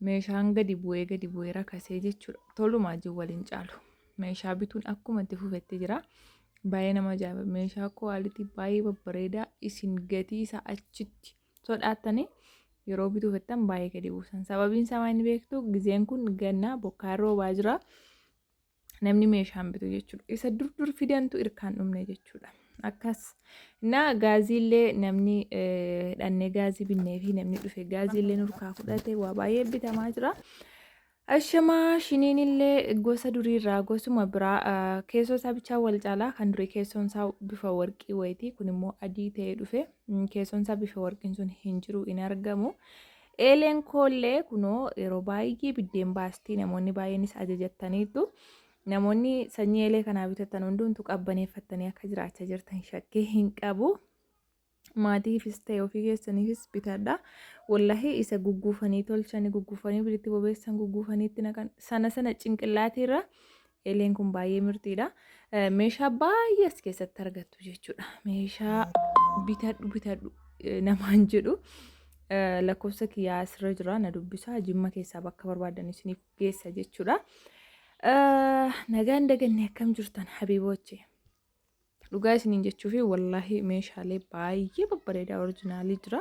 Meeshaan gadi bu'ee gadi bu'ee rakasee jechuudha. Tolumaa wajjin waliin caalu. Meeshaa bituun akkuma itti fufetti jira. Baay'ee nama ajaa'iba. Meeshaa quality baay'ee babbareedaa isin gatii isaa achitti sodaattanii yeroo bituu fettan baay'ee gadi buusan. Sababiin isaa maal inni beektu gizeen kun ganna bokkaan roobaa jira. Namni meeshaan bitu jechuudha. Isa dur dur fidantu irkaan dhumne jechuudha. Akkas. Na gaaziillee namni dhannee gaazii binnee fi namni dhufe gaaziillee nurkaa fudhate waa baay'ee bitamaa jira. Ashamaa shiniin illee gosa duriirraa gosuma biraa keessoo isaa bichaa wal caalaa kan durii keessoon isaa bifa warqii wayitii kun immoo adii ta'ee dhufe keessoon isaa bifa warqiin sun hin jiru hin argamu. Eeleen koollee kunoo yeroo baay'ee biddeen baastii namoonni baay'eenis ajajattaniitu. Namoonni sanyii eelee kanaa bitatan hundumtu qabbaneeffattanii akka jiraachaa jirtan shakkii hin qabu. Maatiifis ta'e ofii keessaniifis bitadha. Wallahi isa gugguufanii tolchanii gugguufanii biritti bobeessan gugguufanii itti naqan sana sana cinqillaatiirra eeleen kun baay'ee mirxiidha. Meeshaa baay'ee as keessatti argattu jechuudha. Meeshaa bitadhu bitadhu namaan jedhu. Lakkoofsa kiyyaa asirra jira na dubbisaa Jimma keessaa bakka barbaadan isiniif geessa jechuudha. Nagaan daganne akkam jirtan habiibooche. Dhugaa isiniin jechuufi wallaahi meeshaalee baay'ee babbareedaa orijinaalii jira.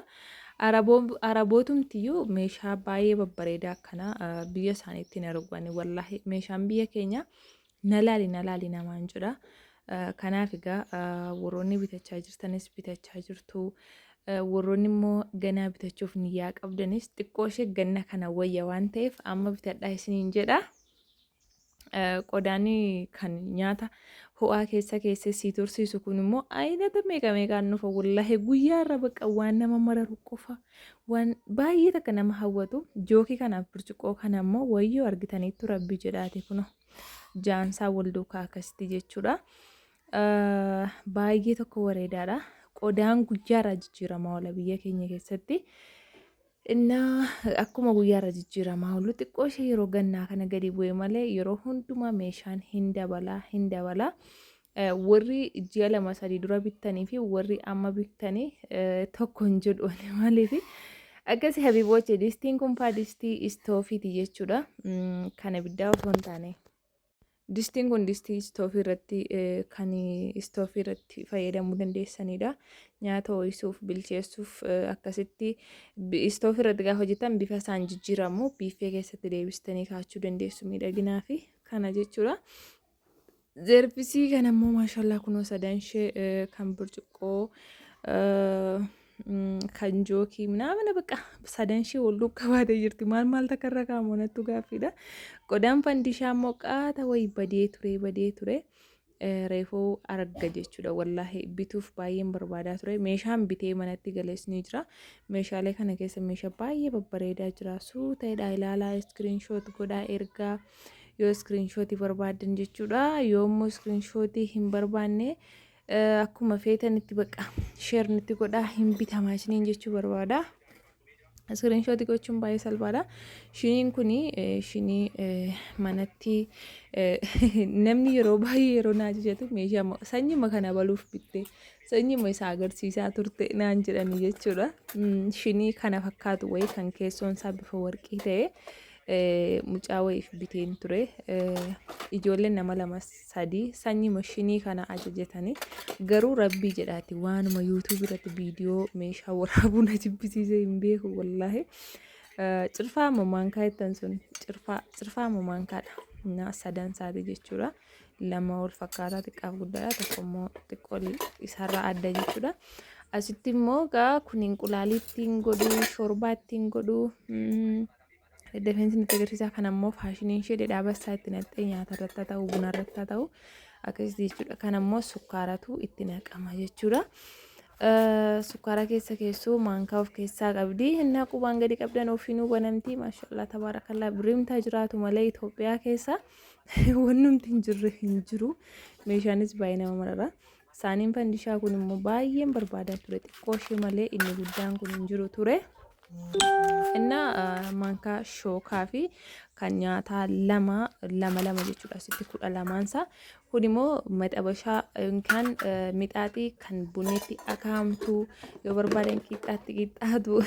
Arabootumtiyyuu meeshaa baay'ee babbareedaa akkana biyya isaaniitti hin argan wallaahi meeshaan biyya keenya na laali na laali namaan jedha. Kanaaf egaa warroonni bitachaa jirtanis bitachaa jirtu. Warroonni immoo ganaa bitachuuf niyyaa qabdanis xiqqoo ishee ganna kana wayya waan ta'eef amma bitadhaa isiniin jedha. Qodaan kan nyaata ho'aa keessa keessee sii tursiisu kun immoo aynata meeqa meeqaan dhufa wallaahi guyyaa irra bakka waan nama mararu qofa waan baay'ee takka nama hawwatu jookii kanaaf burcuqqoo kana immoo wayyoo argitaniittu rabbi jedhaati kuno jaansaa wal duukaa akkasitti jechuudha. Baay'ee tokko bareedaadha. Qodaan guyyaa irraa jijjiiramaa oola biyya keenya keessatti. Innaa akkuma guyyaarra jijjiiramaa oolu xiqqoo ishee yeroo gannaa kana gadi bu'e malee yeroo hundumaa meeshaan hin dabalaa hin dabalaa. Warri ji'a 2 3 dura bittanii fi warri amma bittanii tokko hin jedhu ani maaliif akkasi habiibooche distiin kun faa distii istoofiiti jechuudha. Kan ibiddaa osoo hin taane. Distiin kun distii istoofii irratti kan istoofii irratti fayyadamuu dandeessanidha. Nyaata ho'isuuf, bilcheessuuf akkasitti istoofii irratti gaafa hojjetan bifa isaan jijjiiramu biiffee keessatti deebistanii kaachuu dandeessu miidhaginaa fi kana jechuudha. Zerbisii kana immoo maashallaa kunoo sadan ishee kan burcuqqoo kan jookii minaamina bakka sadan ishee wal duukaa baatee jirti maal maal takka irra kaa'amu nattu gaaffiidha. Qodaan fandishaa immoo qaata wayii badee ture badee ture reefuu arga jechuudha wallaahi bituuf baay'een barbaadaa ture meeshaan bitee manatti galees ni jira meeshaalee kana keessa meeshaa baay'ee babbareedaa jira suuta'edha ilaalaa iskiriinshoot godhaa ergaa yoo iskiriinshootii barbaaddan jechuudha yoo immoo iskiriinshootii hin barbaanne Akkuma feetanitti bakka sheer nutti godhaa hin bitamaa isiniin jechuu barbaada. Iskiriinshootii gochuun baay'ee salphaadha. Shiniin kun shinii manatti namni yeroo baay'ee yeroo na ajajatu meeshaa sanyuma kana baluuf bitte sanyuma isa agarsiisaa turte naan jedhani jechuudha. Shinii kana fakkaatu wayii kan keessoon isaa bifa warqii ta'e mucaa wayiif biteen ture. Ijoolleen nama 2 3 sanyima shinii kana ajajatanii garuu rabbii jedhaati waanuma yuutuubii irratti viidiyoo meeshaa waraabuu na jibbisiisee hin beeku wallaahi. Cirfaa moo maankaa jettan sun cirfaa cirfaa moo maankaadha. Na sadan isaati jechuudha. Lama wal fakkaataa xiqqaaf guddaadha tokko immoo xiqqoo isarraa adda jechuudha. Asitti immoo gaa kun inqulaalii ittiin godhu shorbaa ittiin godhu Dafeen isinitti agarsiisaa kana immoo faashiniin ishee dhedhaa bassaa itti naqxee nyaata irratti haa ta'u buna irratti haa ta'u akkasitti jechuudha. Kana immoo sukkaaratu itti naqama jechuudha. Sukkaara keessa keessuu maankaa of keessaa qabdi. Innaa qubaan gadi qabdan ofiinuu banamti. Maashaallah tabaarakallaa biriimtaa jiraatu malee Itoophiyaa keessa wannumti hin jirre hin jiru. Meeshaanis baay'ee nama marara. Saaniin fandishaa kun immoo baay'een barbaadaa ture. Xiqqoo ishee malee inni guddaan kun hin jiru ture. Innaa maankaa shookaa fi kan nyaataa lama lama lama jechuudha asitti 12nsaa. Kun immoo maxabashaa yookaan mixaaxii kan bunneetti akaamtu yoo barbaadan qixxaatti qixxaatu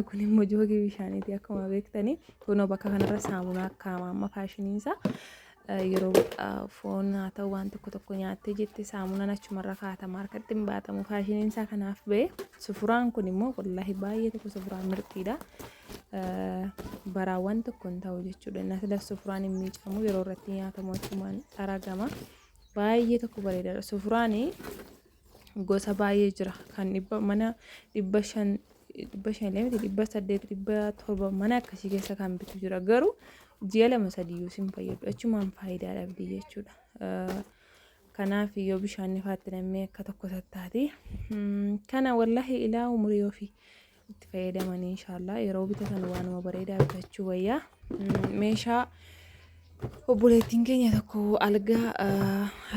kun immoo joogii bishaaniiti akkuma beektanii. Kunoo bakka kanarra saamunaa kaama amma faashiniinsaa. Yeroo foon haa ta'u waan tokko tokko nyaattee jette saamunaan achumarra kaatama harkatti hin baatamu faashiniinsaa kanaaf ba'e. Sufuraan kun immoo wallaahi baay'ee tokko sufuraa mirxiidha. Baraawwan tokko hin ta'u jechuudha. Inni asirra sufuraan hin miicamu yeroo irratti nyaatamu achumaan xaragama. Baay'ee tokko bareedaadha. Sufuraan gosa baay'ee jira. Kan dhibba mana 500 500 illee miti 800 700 mana akkasii keessa kan bitu jira. Garuu ji'a lama sadiyyuu sin fayyadu. Achumaan faayidaa dhabdi jechuudha. Kanaaf yoo bishaan ifaatti nammee akka tokko tattaati. Kana wallahi ilaa umurii ofii itti fayyadamanii inshaallah yeroo bitatan waanuma bareedaa bitachuu wayyaa. Meeshaa obboleettiin keenya tokko algaa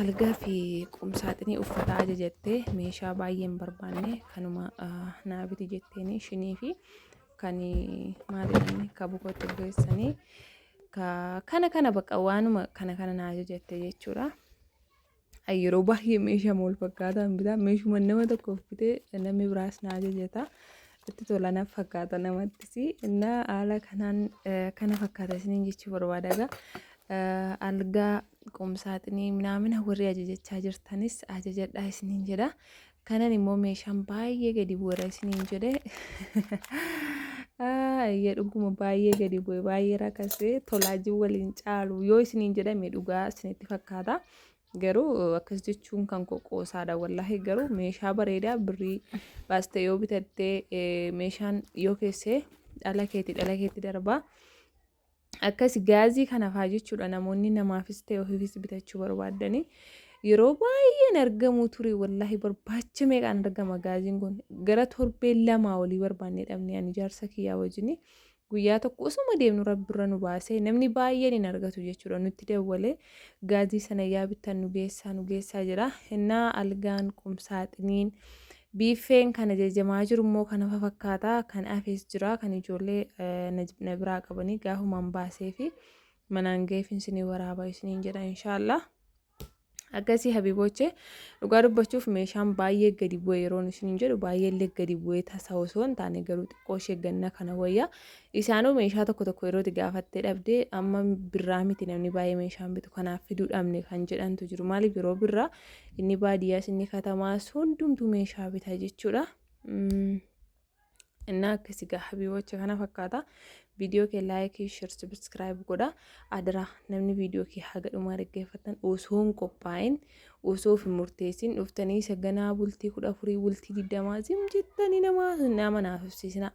algaa fi qumsaaxinii uffataa ajajattee meeshaa baay'ee hin barbaanne kanuma naa biti jetteeni shinii fi kan maal jedhani ka bukootti geessanii kana kana bakka waanuma kana kana naa ajajatte jechuudha. Yeroo baay'ee meeshaa wal fakkaataan bitaa meeshuma nama tokkoof bitee namni biraas na ajajata. Itti tola na fakkaata namattis. Innaa haala kanaan kana fakkaata isiniin jechuu barbaada egaa. Algaa qumsaaxinii minaamina warri ajajachaa jirtanis ajajadhaa isiniin jedha. Kanan immoo meeshaan baay'ee gadi bu'eera isiniin jedhe. Eeyyee dhuguma baay'ee gadi bu'e baay'ee rakasee tolaajii waliin caalu yoo isiniin jedhame dhugaa isinitti fakkaata. Garuu akkas jechuun kan qoqqoosaadha wallaahi garuu meeshaa bareedaa birrii baastee yoo bitattee meeshaan yoo keessee dhala keeti dhala keetti darbaa. Akkas gaazii kana faa jechuudha namoonni namaafis ta'e ofiifis bitachuu barbaaddanii yeroo baay'een argamuu ture wallaahi barbaacha meeqaan argama gaaziin kun gara torbee lamaa olii barbaannee dhabne ani jaarsa kiyyaa wajjin guyyaa tokko osuma deemnu rabbirra nu baasee namni baay'een hin argatu jechuudha nutti dawwalee gaazii sana yaa bittan nu geessaa nu geessaa jira innaa algaan qumsaaxiniin Biiffeen kan ajajamaa jiru immoo kana fakkaata. Kan hafes jira. Kan ijoollee na biraa qabanii gaafumaan baasee fi manaan ga'eef isinii waraaba isiniin jedha inshaallah. Akkasii habiboche dhugaa dubbachuuf meeshaan baay'ee gadi bu'e yeroon isiniin jedhu baay'ee illee gadi bu'ee tasa osoo hin taane garuu xiqqoo ishee ganna kana wayya. Isaanuu meeshaa tokko tokko yeroo itti gaafattee dhabdee amma birraa miti namni baay'ee meeshaan bitu kanaaf fiduu dhabne kan jedhantu jiru. Maaliif yeroo birraa Inni baadiyyaas inni katamaas hundumtuu meeshaa bita jechuudha. Innaa akkasi gaa habiibocha kana fakkaata. Viidiyoo kee laayikii, sheer, sabiskiraayib godha. Adaraa namni viidiyoo kee haga dhumaa dhaggeeffatan osoo hin qophaa'in osoo of hin murteessin dhuftanii isa ganaa bultii 14 bultii 20 zim jettanii nama nama naafifsiisina.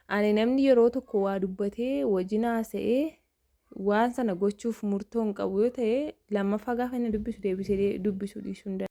Ani namni yeroo tokko waa dubbatee wajjin haasa'ee waan sana gochuuf murtoo hin qabu yoo ta'e lammaffaa gaafa inni dubbisu deebisee dubbisuu dhiisuu hin danda'u.